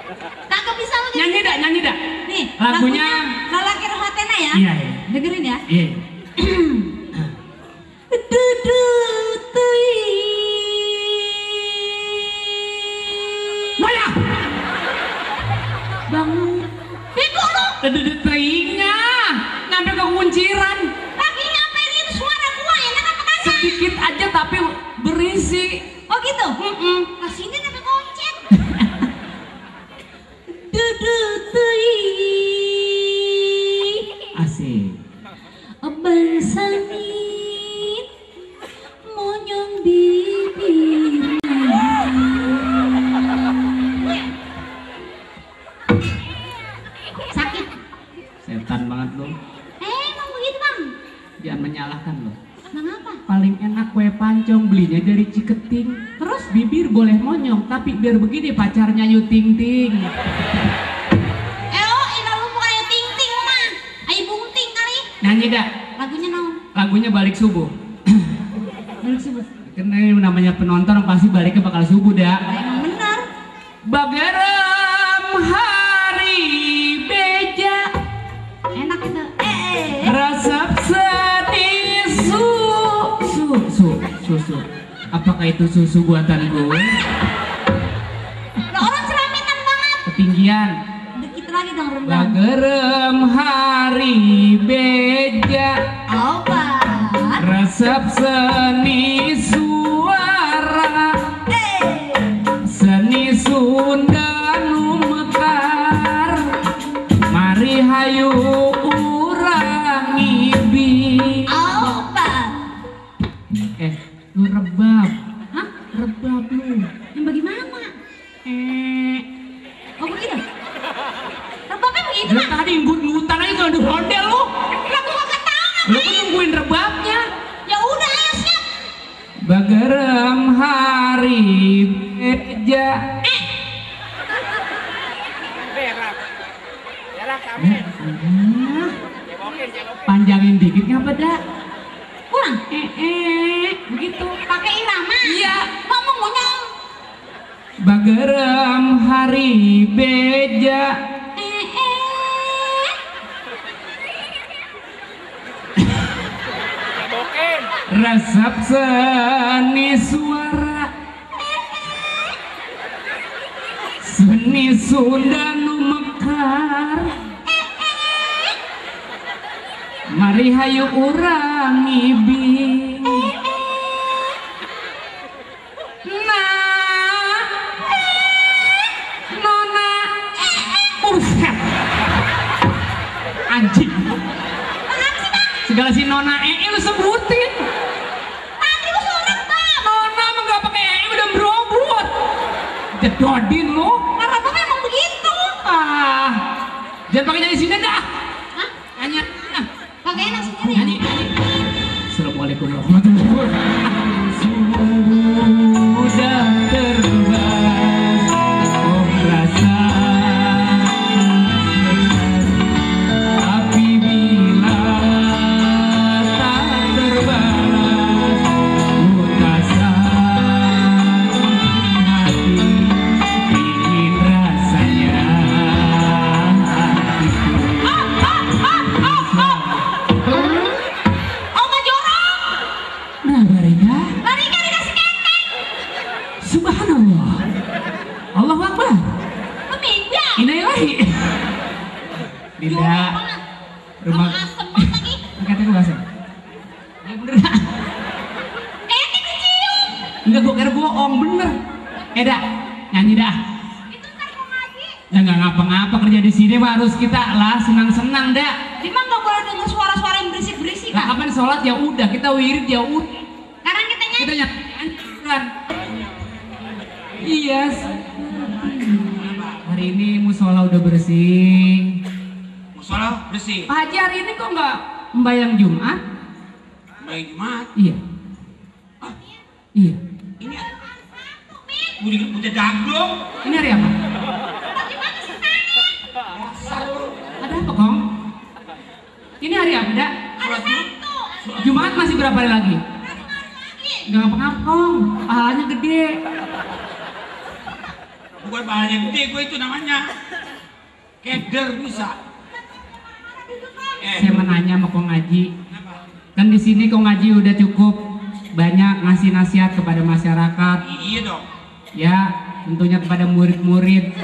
Kagak bisa lagi. Nyanyi dah. Nih, Lagunya Lalaki Rohatena ya. Iya. Dengerin ya. Iya. Dudu tui. Mana? Bang, bego lu. Dudu teingnya. Nyampe ke kunciran. Lagi nyampein itu suara gua enak apa kagak? Sedikit aja tapi berisi. Oh gitu? Kasih ini sampai koncet. Dudu tui. Asik. Abang sangit monyong bibir. Sakit. Setan banget lo. Emang begitu bang? Jangan menyalahkan lo. Kenapa? Paling enak kue pancong belinya dari Ciketing. Terus bibir boleh monyong tapi biar begini pacarnya Ayu Ting Ting. Ina lu bukan Ayu Ting Ting mah. Ayu Bunting kali. Nyanyi dah. Lagunya naon? Lagunya Balik Subuh. Balik subuh. Karena ini namanya penonton pasti baliknya bakal subuh dah. Emang benar. Bagerem hari beja Enak itu. resep seni susu. Apakah itu susu buatan gue? Lah orang ceraminan banget. Ketinggian. Dikit lagi dong rendang. Bagerem hari beja Obat. resep seni suara seni Sunda nu mekar mari hayu urang ngibi. Obat. Lu rebab. Hah? Rebab lu. Yang bagaimana? Oh begitu? Rebabnya begitu Lu mah? tadi nggut-nggutan aja kalau di hondel lu. Lah gua kagak tahu Lu ngapain. kan nungguin rebabnya. Ya udah ayo siap. Bagerem hari beja. Panjangin dikit ngapa dah? Kurang. Begitu. Pakai irama. Iya. Ngomong monyong. Bagerem hari beja resep seni suara seni Sunda nu mekar mari hayu urang ngibing. Nona buset anjing segala si Nona lu sebutin. Tadi lu suruh rebab. Nona mah gak pakai udah berobot jedodin lu. Nah, rebabnya emang begitu. Jangan pakai nyanyi sini dah. Hah? Nyanyi Kagak enak sendiri. nyanyi. Assalamualaikum warahmatullahi wabarakatuh. Sudah terbang oh rasa tapi bila tak terbalas mutasan hati ingin rasanya hatiku. Obat jorok. Nah Barina, Lari kan dikasih kenteng. subhanallah, Allahu Akbar, Lu mimpi. Innalillahi. Tidak, rumah Asem banget lagi. kata gue asem. Ya bener. Kenteng dicium. Enggak, gue kira bohong, bener. Dah, nyanyi dah. Itu ntar mau ngaji. Ya nggak ngapa-ngapa kerja di sini mah harus kita lah senang-senang dah. Dimana nggak boleh denger suara-suara yang berisik-berisik Nah, kan? kapan sholat ya udah, kita wirid ya udah, Sekarang kita nyanyi. kita nyanyi kan. Iya. Hari ini musola udah bersih. Musola bersih. Pak Haji hari ini kok nggak membayang Jumat? Baik Jumat. Iya. Ah, Iya. ini udah dagdong. Ini hari apa? Ada apa Kong? Ini hari apa dak? Sholat Jumat. Jumat masih berapa hari lagi? Nggak ngapa-ngapa Kong. Pahalanya gede. Bukan palanya gede gue itu namanya. Keder bisa. Saya menanya sama Kong Ngaji. Kenapa? Kan di sini Kong Ngaji udah cukup banyak ngasih nasihat kepada masyarakat. Iya dong. Ya, tentunya kepada murid-murid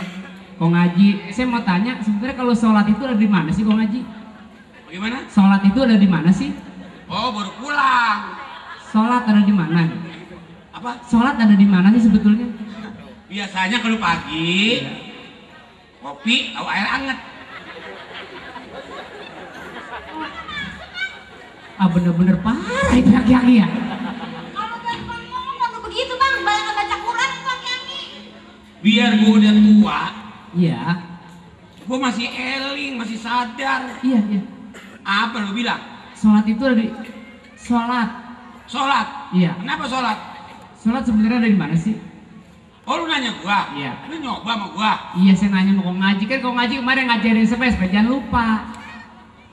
Kong Ngaji. Saya mau tanya, sebenarnya kalau sholat itu ada di mana sih Kong Ngaji? Bagaimana? Sholat itu ada di mana sih? Oh, baru pulang. Sholat ada di mana? Apa? Sholat ada di mana sih sebetulnya? Biasanya kalau pagi kopi atau air hangat. Ah, bener-bener parah itu laki-laki ya. Kalau dari Bang ngomong nggak begitu Bang, banyak baca Quran itu laki-laki. Biar gue udah tua, Iya, gue masih eling, masih sadar. iya, iya. Apa lu bilang? Sholat itu ada di sholat. Sholat. Iya. Kenapa sholat? Sholat sebenarnya ada di mana sih? Oh, lu nanya gua? Iya. Lu nyoba sama gua? Iya, saya nanya sama Kong Ngaji, kan Kong Ngaji kemarin ngajarin supaya jangan lupa.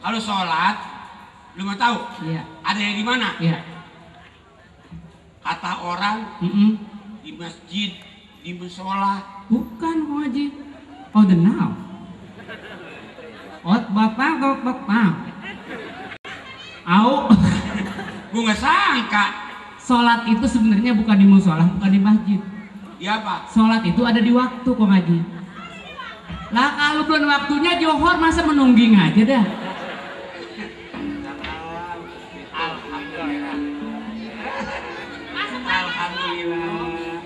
Kalau sholat, lu mau tahu? Iya, Ada yang di mana? iya. Kata orang di masjid, di musola. Bukan Kong Ngaji. Oh, the now. Ot bapak. Au. Gua nggak sangka. Sholat itu sebenarnya bukan di musola, bukan di masjid. Ya apa? Sholat itu ada di waktu Kong Ngaji. Lah kalau belum waktunya johor masa menungging aja dah. Alhamdulillah. Alhamdulillah.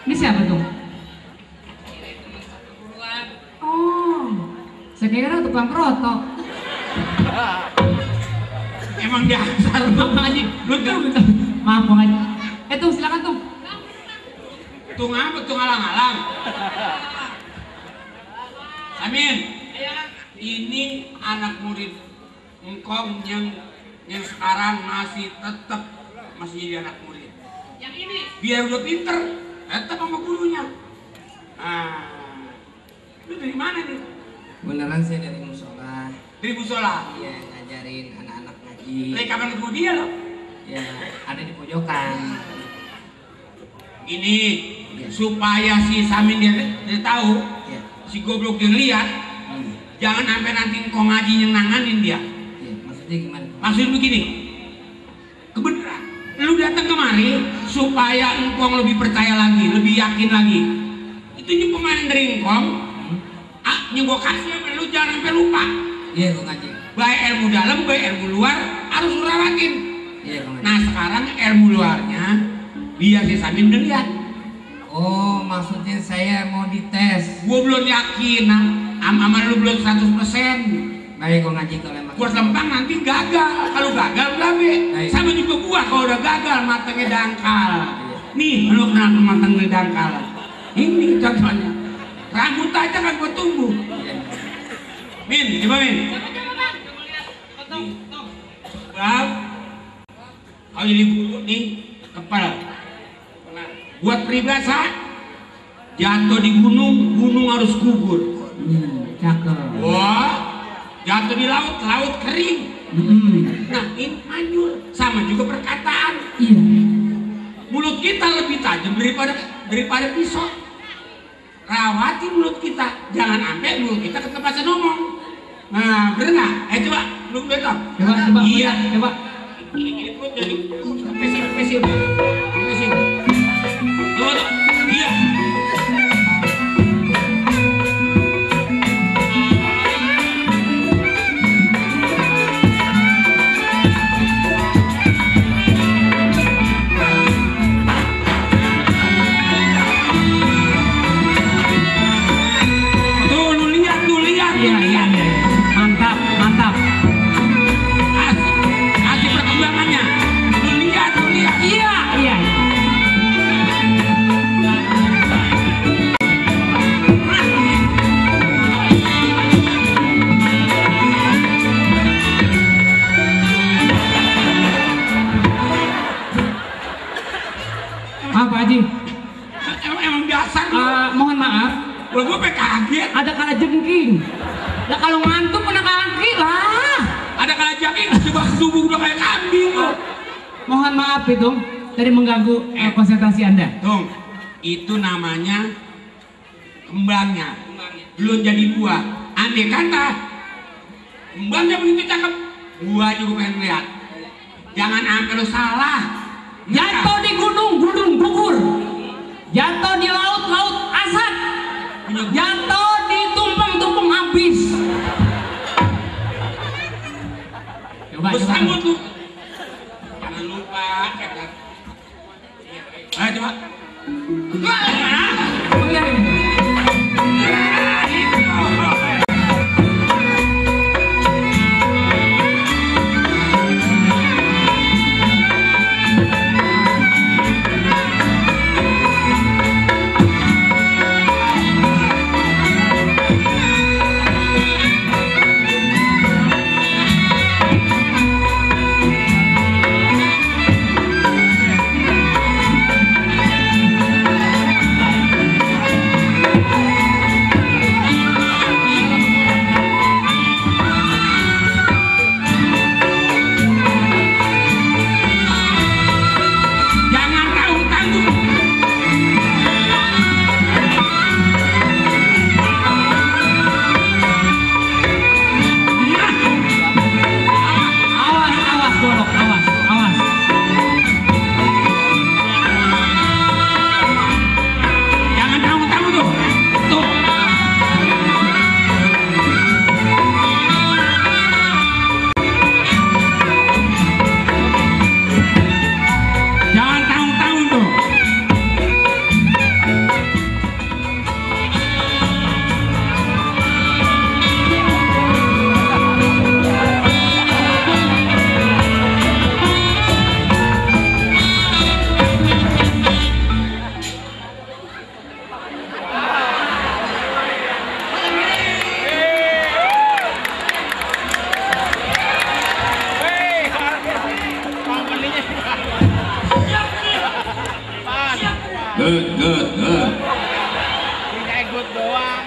Ini siapa tuh? Oh, saya kira tukang protok. Emang dasar lu. Kong Ngaji, Lu tuh maaf Kong Ngaji. Tuh silakan tuh. tuh ngapa tuh ngalang-ngalang? Amin. Ini anak murid engkong yang sekarang masih tetap masih jadi anak murid. Yang ini biar udah pinter tetap sama gurunya. Ah, lu dari mana nih? Beneran saya dari musola. Dari musola. Iya, ngajarin anak-anak ngaji. Dari kapan ketemu dia lo? Ya, ada di pojokan. Ini Iya. supaya si Samin dia tahu, Iya. si goblok dia lihat, jangan sampai nanti engkau ngaji yang nanganin dia. Iya, maksudnya gimana? Maksud begini, kebenaran, lu datang kemari supaya engkong lebih percaya lagi, lebih yakin lagi. Itu pemain dari engkong, yang gua kasih sama lu jangan sampai lupa. Iya, gua ngaji. Baik ilmu dalam, baik ilmu luar harus lu rawatin. Iya, gua ngaji. Nah sekarang ilmu luarnya biar si Samin lihat. Oh, maksudnya saya mau dites. Gua belum yakin, sama lu belum 100%. Baik, gua ngaji kalau emang. Gua lempang nanti gagal. Kalau gagal belabe. Baik. Sama juga gua kalau udah gagal matangnya dangkal. Iya. Nih, lu kenapa matangnya dangkal? Ini contohnya. Rambut aja kan gua tumbuh. Iya. Min, coba Min. Bang, kalau jadi guru nih kepala. Buat peribahasa, jatuh di gunung, gunung harus gugur. Cakep. Wah, jatuh di laut, laut kering. Nah, ini manjur. Sama juga perkataan. Iya. Mulut kita lebih tajam daripada pisau. Rawati mulut kita, jangan sampai mulut kita ketepasan ngomong. Nah, bener nggak? Coba, lu lihat dong. Coba. Iya. Coba. Ini perut jadi pesil. Coba tuh. Iya. Tuh, lu lihat. Iya. Mantap. Kasih perkembangannya. Lu lihat. Iya. Maaf Pak Haji, Emang dasar lu. mohon maaf, Lah gua pengen kaget. ada kala jengking. Lah kalau ngantuk kena kaki lah. Ada kala jangking coba tubuh udah kayak kambing lu. Mohon maaf itu dari mengganggu konsentrasi Anda. Tung, Itu namanya kembangnya, belum jadi buah. Andai kata kembangnya begitu cakep, buah juga pengen lihat. Jangan sampai lo salah. Jatuh di gunung gugur, jatuh di laut asat, jatuh di tumpeng habis. Coba sambut lu. Jangan lupa catat. Ayo coba. Good. Tidak ikut doang.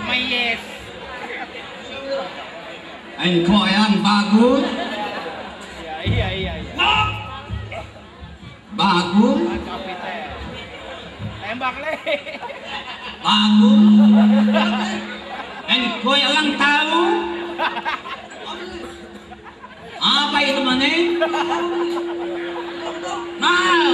Mayes. Engkau yang bagus. Iya. Bagus. Kapiten. Tembak le. Bagus. Engkau yang tahu. Apa itu mana? Mau.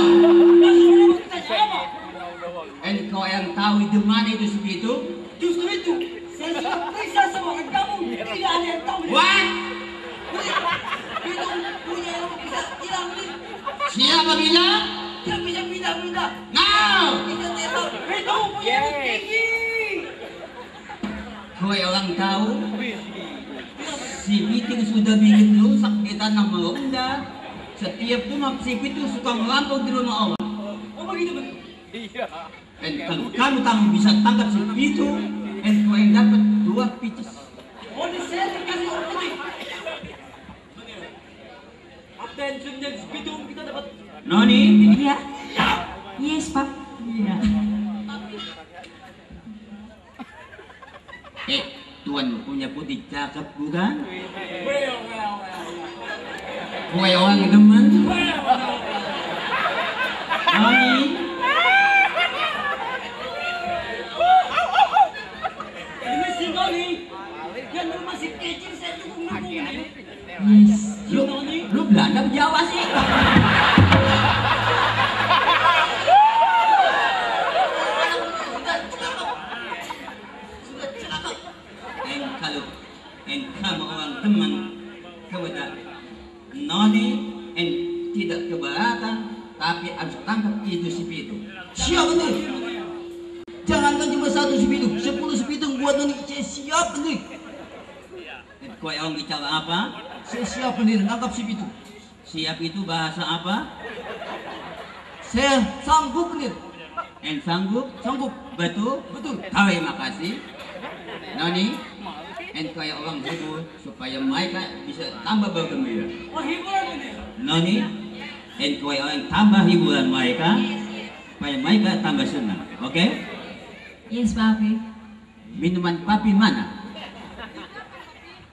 Engkau yang tahu itu mana itu segitu? Justru itu, saya sudah periksa semua ke kamu. Tidak ada yang tahu. What? Itu punya yang bisa hilang nih. Siapa bilang? Dia bisa pindah. Now. Kita tidak tahu. Itu punya yang tinggi. Kau orang tahu? Si Piting sudah bikin rusak di tanah meronda. Setiap rumah si Piting suka merampok di rumah orang. Oh begitu. Iya. Dan kalau kamu bisa tangkap si Pitung, dan kau yang dapat 2 picis. Oh di saya dikasih orang putih. Attention dan segitu kita dapat. Noni? Iya. Yes pak. Iya. Tuan punya putih cakep bukan? Kau orang demen? Noni? Ini si Noni. Yang masih kecil saya dukung. Yes. Lu Belanda Jawa sih? Kalau kamu orang teman kepada Noni tidak keberatan, tapi harus tangkap itu si Pitung. Siap nih? Jangankan cuma 1 si Pitung, 10 si Pitung buat Noni. Siap nih? Kau orang bicara apa? Saya siap nih, tangkap si Pitung. Siap itu bahasa apa? Saya sanggup nih. Sanggup? Betul? Terima kasih. Noni, kau orang hibur supaya mereka bisa tambah bergembira. Oh hiburan ini. Noni, kau orang tambah hiburan mereka supaya mereka tambah senang. Oke? Yes papi. Minuman papi mana?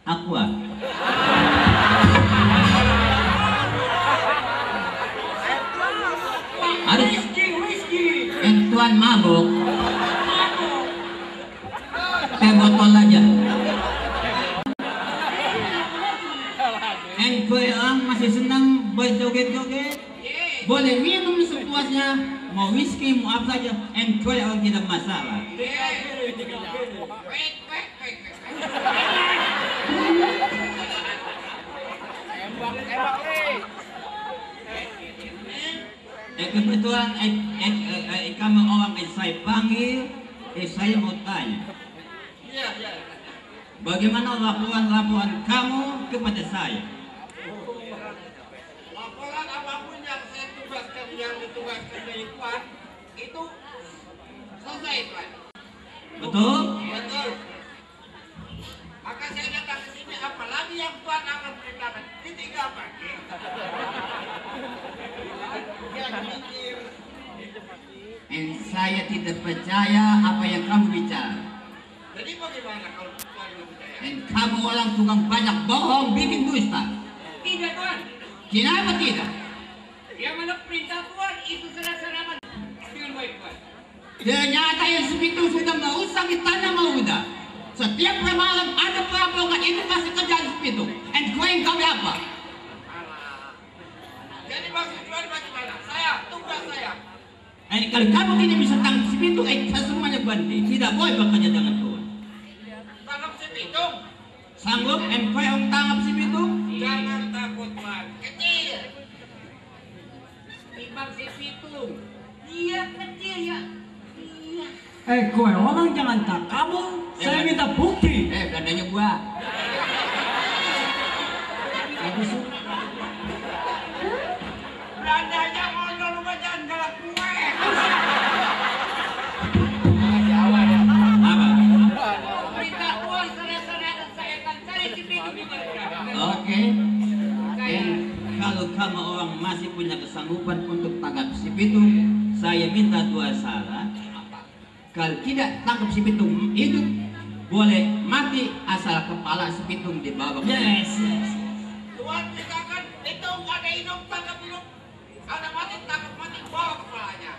Aqua. Harus Whisky. Tuan mabuk. Teh botol aja. Kue orang masih senang berjoget-joget. Boleh minum sepuasnya, mau whisky, mau apa saja. Kue orang tidak masalah. Kebetulan kamu orang saya panggil, saya mau tanya. Bagaimana laporan kamu kepada saya? Laporan apapun yang saya tugaskan, yang ditugaskan dari Tuan, itu selesai, Tuan. Betul? Betul. Maka saya datang ke sini, apalagi yang Tuan akan perintahkan. Titik apa? Saya tidak percaya apa yang kamu bicara. Jadi bagaimana kalau Tuan tidak percaya? Kamu orang tukang banyak bohong, bikin dusta. Tidak, Tuan. Kenapa tidak? Yang mana perintah Tuan itu serah-serahan dengan baik, Tuan. Ternyata yang segitu sudah merusak di tanah muda. Setiap malam ada perampokan, itu pasti kerjaan segitu. Kue yang kau apa? Jadi maksud Tuan bagaimana? Saya, tugas saya. Kalau kamu tidak bisa tangkap segitu, saya semuanya berhenti. Tidak boleh bekerja dengan Tuhan. Tangkap si Pitung. Sanggup kue yang tangkap segitu? Jangan takut, Tuan. Kecil. Timbang si Pitung. Iya, kecil ya. Iya. Kue orang jangan tak kabur. Saya minta bukti. Belananya gua. Belanjanya ondol lu jangan galak kue. Apa? Perintah Tuan serah-serahan saya akan cari si Pitung di mana. Oke. Kalau kamu orang masih punya kesanggupan untuk tangkap si Pitung, saya minta dua syarat. Kalau tidak tangkap si Pitung hidup, boleh mati asal kepala si Pitung dibawa ke Yes. Tuan katakan hitung ada hidup tangkap hidup, ada mati tangkap mati bawa kepalanya.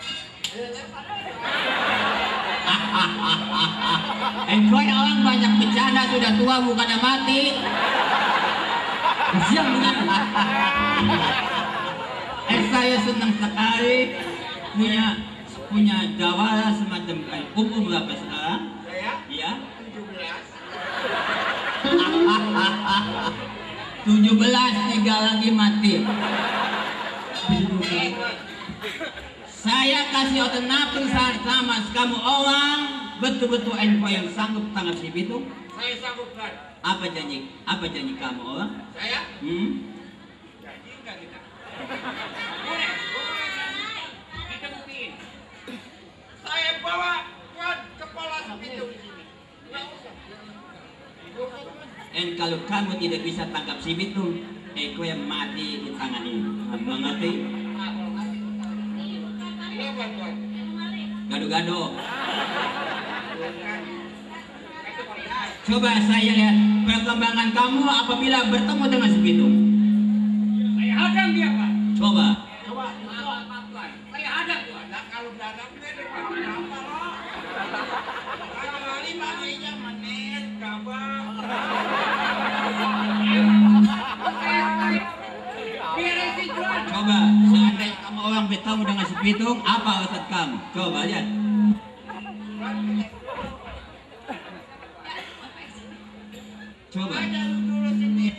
Kau orang banyak bercanda, sudah tua bukannya mati. Kasihan dengan Saya senang sekali punya jawara semacam umur berapa sekarang? Saya Ya. 17. 17, 3 lagi mati. Saya kasih alternatif sama kamu orang, betul-betul info yang sanggup tangkap si Pitung. Saya sanggup, Tuan. Apa janji kamu orang? Saya janji enggak kita. Boleh. Kita buktiin. Saya bawa Tuan kepala si Pitung di sini. Enggak usah. Kalau kamu tidak bisa tangkap si Pitung, kau yang mati di tangan ini. Mengerti? Kenapa, Tuan? Gado-gado. Coba saya lihat perkembangan kamu apabila bertemu dengan si Pitung. Saya hadang dia, Pak. Coba. Maaf, Tuan. Saya hadang, Tuan. Nah, kalau hadang dia depan apa, loh? Kalau kali baginya menit, kabar. Beresin, Tuan. Coba, seandainya kamu orang bertemu dengan si Pitung, apa alasan kamu? Coba lihat. Coba. Aja dulu sini.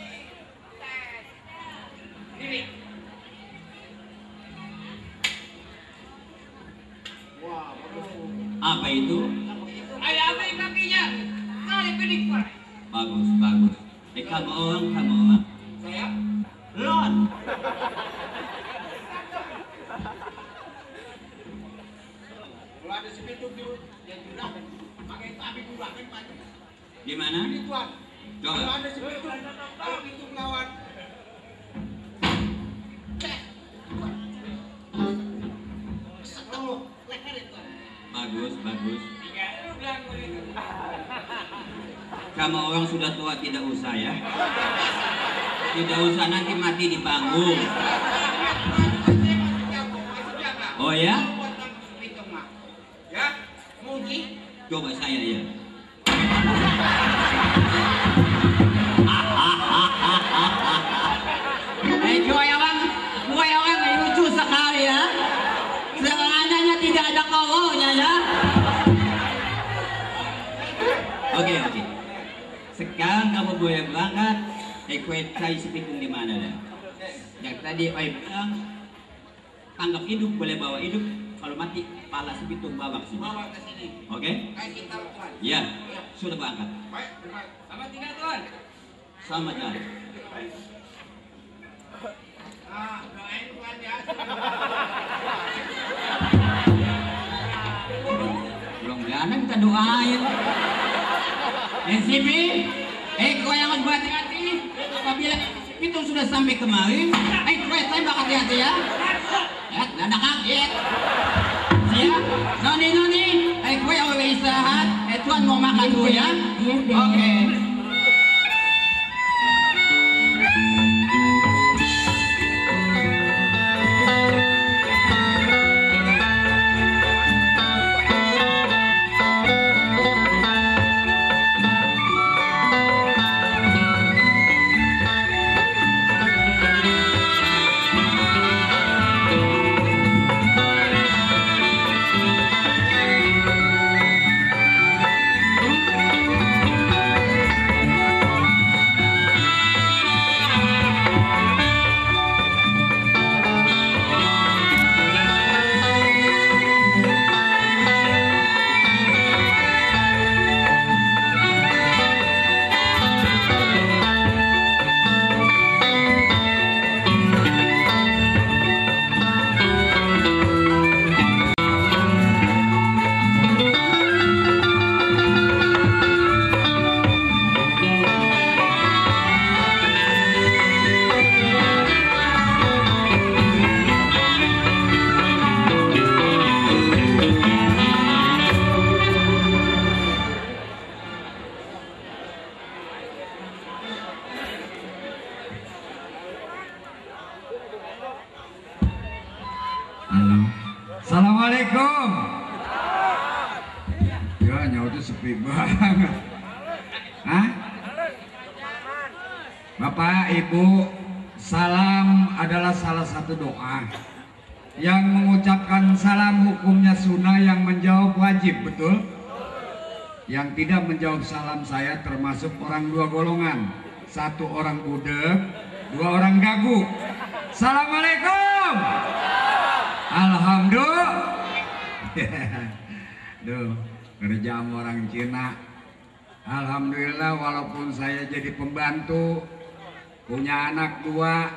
Ini. Apa itu? Ayo ambil kakinya. Kali pedik, Pak. Bagus, bagus. Kamu orang. Saya? Lon. Kalau ada si Pitung di yang sudah pakai tapi kurangin Pak. Di mana? Ini, Tuan. Kalau Coba. ada si Pitung, kalau Pitung lawan. Oh, leher itu. Bagus, bagus. Tiga, lu bilang begitu. Kamu orang sudah tua, tidak usah ya. Tidak usah, nanti mati di panggung. Oh ya? Coba saya ya. Goyang lucu sekali ya. Sebenarnya tidak ada kawaunya ya. Oke. Sekarang kamu boleh berangkat. Kue cai sepitung di mana dah? Yang tadi bilang tanggap hidup boleh bawa hidup. Kalau mati pala sepitung bawa ke sini. Bawa ke sini. Oke? Kayak kita Tuhan. Ya, sudah berangkat. Baik, selamat tinggal Tuhan. Selamat jalan. Doain Tuhan ya. Belum jalan kita doain. NCB, kau yang harus berhati-hati. Apabila itu sudah sampai kemari, kau tembak hati-hati ya. Ya, ada kaget. Siap, noni, kau yang boleh istirahat. Tuhan mau makan dulu ya. Oke. Assalamualaikum. Ya nyawa sepi banget. Hah? Bapak Ibu, salam adalah salah satu doa. Yang mengucapkan salam hukumnya sunnah, yang menjawab wajib, betul? Yang tidak menjawab salam saya termasuk orang dua golongan. Satu orang budek, dua orang gagu. Assalamualaikum. Alhamdulillah. Duh, kerja sama orang Cina. Alhamdulillah, walaupun saya jadi pembantu, punya anak dua,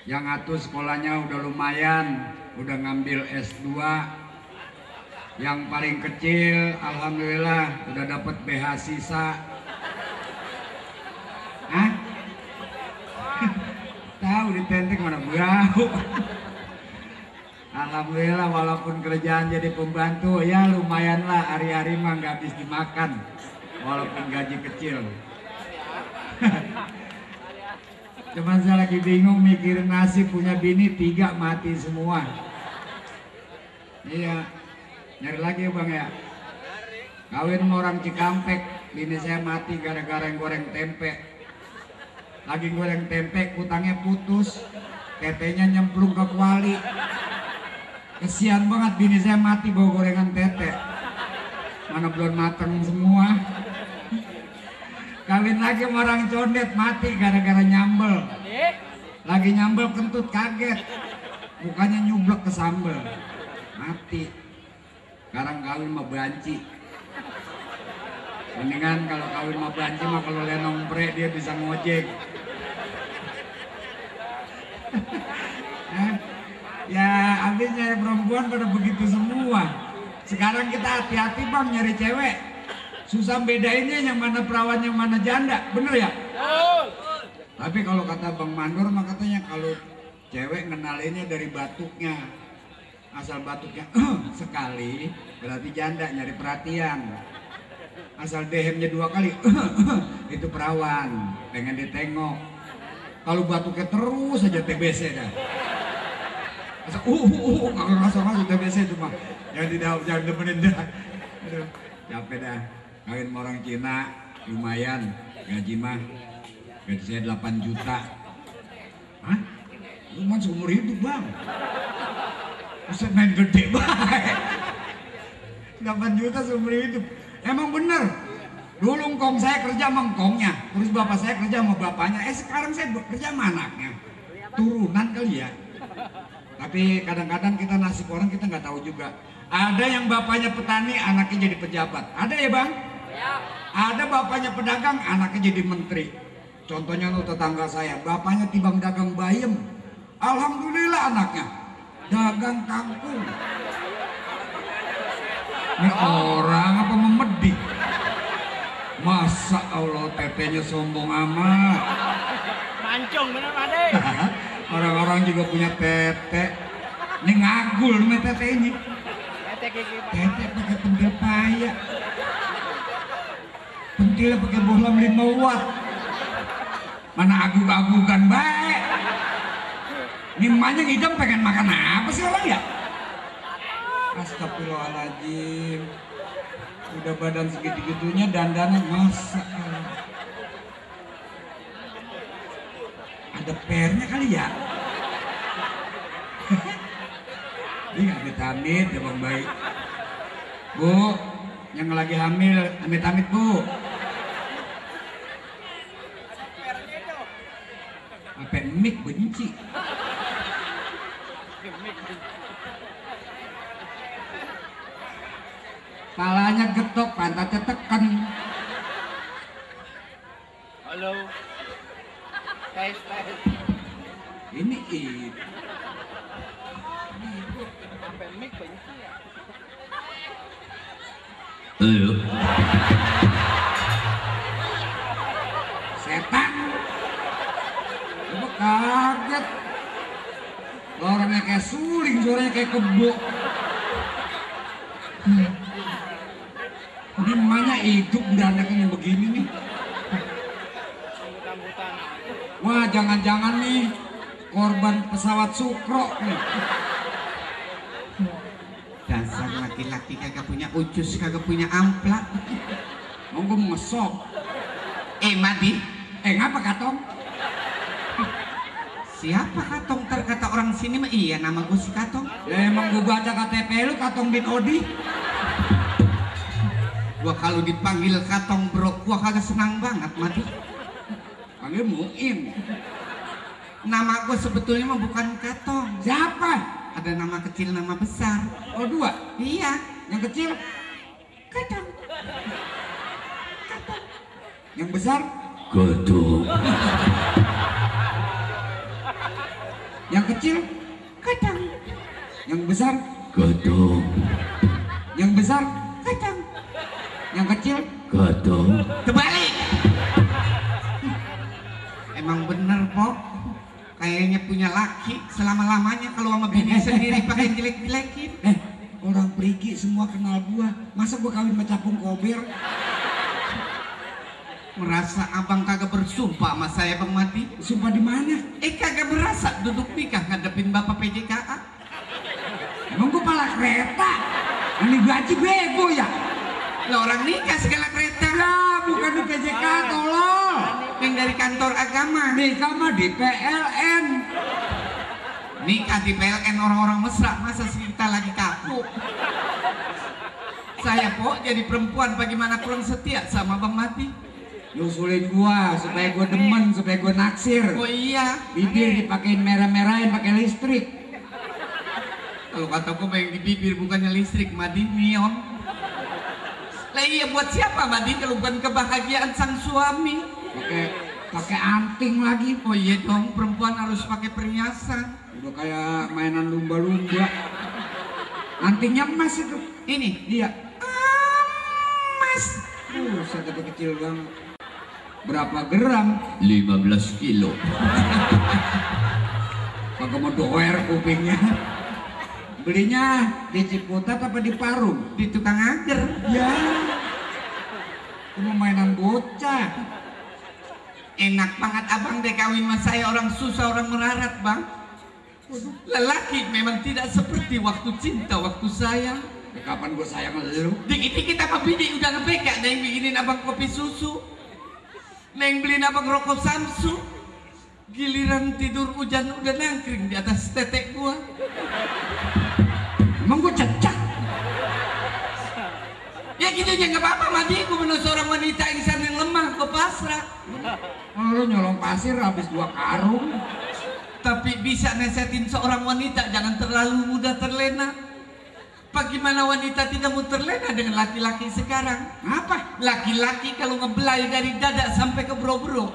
yang atuh sekolahnya udah lumayan, udah ngambil S2. Yang paling kecil, alhamdulillah, udah dapat beasiswa. Hah? Tahu ditentik mana bau. Alhamdulillah, walaupun kerjaan jadi pembantu, ya lumayan lah, hari-hari mah nggak habis dimakan, walaupun gaji kecil. Cuman saya lagi bingung mikirin nasib, punya bini 3 mati semua. Iya, nyari lagi ya bang ya. Kawin sama orang Cikampek, bini saya mati gara-gara yang goreng tempe. Lagi goreng tempe, kutangnya putus, tetenya nyemplung ke kuali. Kesian banget, bini saya mati bawa gorengan tete. Mana belum matang semua. Kawin lagi sama orang condet, mati gara-gara nyambel. Lagi nyambel kentut, kaget. Mukanya nyublek ke sambel. Mati. Sekarang kawin sama banci. Mendingan kalau kawin sama banci mah kalau lenong pre dia bisa ngojek. Ya habis nyari perempuan pada begitu semua. Sekarang kita hati-hati bang nyari cewek. Susah bedainnya yang mana perawan yang mana janda, bener ya? Tapi kalau kata Bang Mandor mah katanya kalau cewek ngenalinnya dari batuknya. Asal batuknya sekali berarti janda, nyari perhatian. Asal dehemnya 2 kali itu perawan, pengen ditengok. Kalau batuknya terus aja TBC dah. Asal kagak ngerasa TBC cuma yang tidak jangan demenin dah. Aduh. Capek dah. Kawin sama orang Cina lumayan. Gaji saya 8 juta. Hah? Lu mah seumur hidup bang. Buset main gede banget. 8 juta seumur hidup. Emang bener. Dulu engkong saya kerja sama engkongnya. Terus bapak saya kerja sama bapaknya. Sekarang saya kerja sama anaknya. Turunan kali ya. Tapi kadang-kadang kita nasib orang kita nggak tahu juga. Ada yang bapaknya petani, anaknya jadi pejabat. Ada ya bang? Ada bapaknya pedagang, anaknya jadi menteri. Contohnya lu tetangga saya, bapaknya tibang dagang bayam. Alhamdulillah anaknya dagang kangkung. Ini orang apa memedik? Masa Allah tetenya sombong amat. Mancung bener Pade. Orang-orang juga punya tete. Ini ngagul nih tete ini. Tete gigi Pak. Tete pakai pentil paya. Pentilnya pakai bohlam 5 watt. Mana agug-agugan baik. Ini emaknya ngidam pengen makan apa sih orang ya? Astagfirullahaladzim. Udah badan segitu-gitunya dandannya masa ada pernya kali ya? Ini amit-amit ya bang baik. Bu, yang lagi hamil amit-amit bu. Apa mik benci? Palanya getok, pantatnya tekan. Halo. Tes. Ini Sampai mic benci ya. Halo. setan. Coba kaget. Orangnya kayak suling, suaranya kayak kebo. Ini emaknya hidup udah anaknya yang begini nih. Rambut-rambutan. Wah, jangan-jangan nih korban pesawat Sukro nih. Dasar laki-laki kagak punya ucus, kagak punya amplak. Mau gue mau ngesok. Madi, Ngapa Katong? siapa Katong? Terkata orang sini mah iya nama gue si Katong. Ya emang gue baca KTP lu Katong bin Odi. Gua kalau dipanggil Katong bro, gua kagak senang banget Madi. Panggil Muin. Nama gue sebetulnya mah bukan Katong. Siapa? Ada nama kecil, nama besar. Oh 2. Iya, Yang kecil, Katong. yang besar, Godong. yang kecil, Katong. yang besar, Godong. yang besar, Katong. yang kecil. Godong. Kebalik. Emang bener Pok. Kayaknya punya laki selama-lamanya kalau sama bini sendiri pakai jelek-jelekin. Orang perigi semua kenal gua. Masa gua kawin sama capung kober? Merasa abang kagak bersumpah sama saya Bang Mati? Sumpah di mana? Kagak berasa duduk nikah ngadepin Bapak PJKA. Emang gua pala kereta? Ini gaji bego ya? Lah orang nikah segala kereta. Lah bukan di PJK tolol. Yang dari kantor agama. Nikah mah di PLN. Nikah di PLN orang-orang mesra, masa sih kita lagi kaku? Saya Pok jadi perempuan bagaimana kurang setia sama Bang Mati? Nyusulin gua supaya gua demen, supaya gua naksir. Oh iya, Bibir dipakein merah-merahin pakai listrik. kalau kata gue yang di bibir bukannya listrik, Madi, neon. Lah iya buat siapa Madi kalau bukan kebahagiaan sang suami? Pakai anting lagi. Oh iya dong, perempuan harus pakai perhiasan. Udah kayak mainan lumba-lumba. Antingnya emas itu. Ini, Iya. emas. Saya tapi kecil banget. Berapa gram? 15 kilo. Kagak mau doer kupingnya. Belinya di Ciputat apa di Parung? Di tukang ager. Ya. Cuma mainan bocah. Enak banget abang deh kawin sama saya, orang susah, orang melarat bang. Lelaki memang tidak seperti waktu cinta, waktu sayang. Ya, kapan gue sayang lu? Dikit-dikit apa bini udah ngebeka, neng bikinin abang kopi susu, neng beliin abang rokok Samsu. Giliran tidur hujan udah nangkring di atas tetek gua. Emang gue cecak? Ya gitu aja nggak apa-apa, Madi. Gua bener seorang wanita insan yang lemah, gua pasrah. Lu nyolong pasir habis 2 karung. Tapi bisa nesetin seorang wanita jangan terlalu mudah terlena. Bagaimana wanita tidak mau terlena dengan laki-laki sekarang? Apa? Laki-laki kalau ngebelai dari dada sampai ke bro-bro.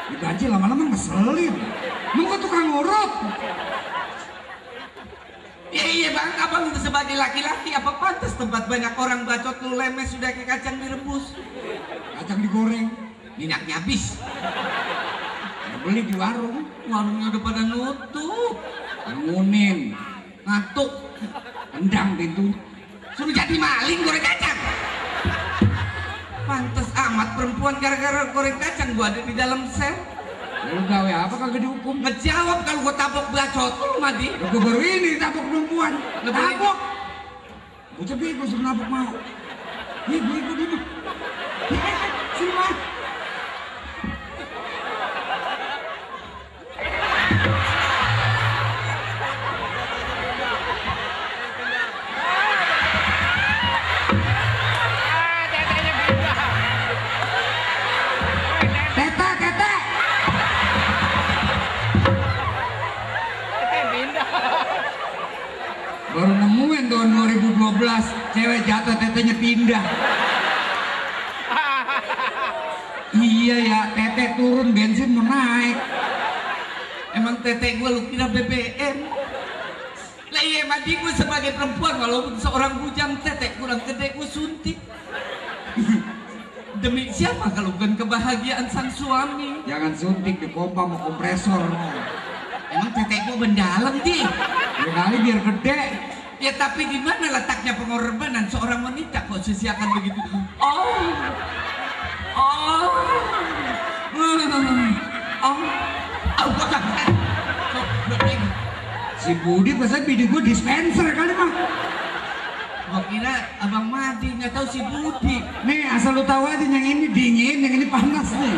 Digaji lama-lama ngeselin. Emang gue tukang urut? Ya iya bang, abang sebagai laki-laki apa pantas tempat banyak orang bacot lu lemes sudah kayak kacang direbus. Kacang digoreng. Minyaknya habis. Ya, beli di warung. Warungnya udah pada nutup. Bangunin. Ngantuk. Tendang pintu. Suruh jadi maling goreng kacang. Pantes amat perempuan gara-gara goreng kacang gua ada di dalam sel. Lu gawe apa kagak dihukum? Ngejawab kalau gua tabok bacot lu Madi. Gue baru ini tabok perempuan. Tabok. Bocah bego suruh nabok mau. Nih gue di mah. Sini mah. Baru nemuin tahun 2012 cewek jatuh tetenya pindah. Iya ya, tete turun bensin mau naik. Emang tete gua lu kira BBM? Lah iya Madi, gua sebagai perempuan walaupun seorang bujang tete kurang gede gua suntik. Demi siapa kalau bukan kebahagiaan sang suami? Jangan suntik di pompa mau kompresor. Emang tete gua mendalam di? Ya kali biar gede. Ya tapi di mana letaknya pengorbanan seorang wanita posisi akan begitu? Oh, oh, Si Budi pasti bini gue dispenser kali mah. Gua kira abang Madi nggak tahu si Budi. Nih asal lu tahu aja yang ini dingin, yang ini panas nih.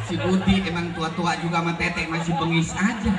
Si Budi emang tua-tua juga sama tete masih bengis aja.